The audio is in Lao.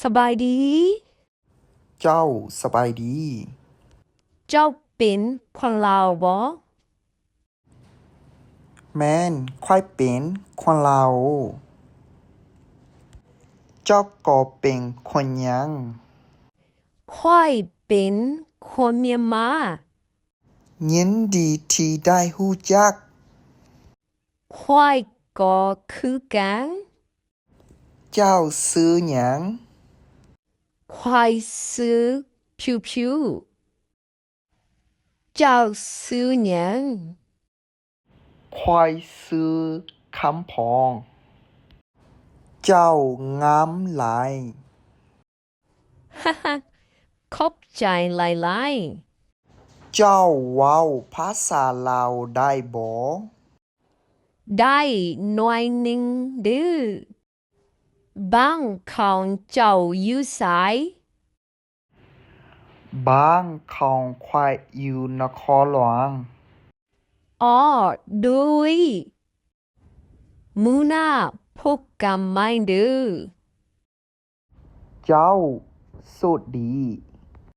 ສະບາຍດີ. ເຈົ້າສະບາຍດີ. ເຈົ້າເປັນຄົນລາວບໍ? ແມ່ນ, ຂ້ອຍເປັນຄົນລາວ. ເຈົ້າກໍເປັນຄົນຫຍັງ? ຂ້ອຍເປັນຄົນມຽນມາ. ຍິນດີທີ່ໄດ້ຮູ້ຈັກ. ຂ້ອຍກໍຄືກັນ. ເຈົ້າຊື່ຫຍັງ? ຂ້ອຍຊື່ພິວພິວ. ເຈົ້າຊື່ຫຍັງ? ຂ້ອຍຊື່ຄຳພອງ. ເຈົ້າງາມຫຼາຍ. ຂອບໃຈຫຼາຍໆ. ເຈົ້າເວົ້າພາສາລາວໄດ້ບໍ? ໄດ້ໜ້ອຍໜຶ່ງເດີ້. ບ້ານຂອງເຈົ້າຢູ່ໃສ? ບ້ານຂອງຂ້ອຍຢູ່ນະຄອນຫຼວງ. ອໍ ໂດຍ. ມື້ໜ້າພົບກັນໃໝ່ເດີ້. ເຈົ້າໂຊກດີ.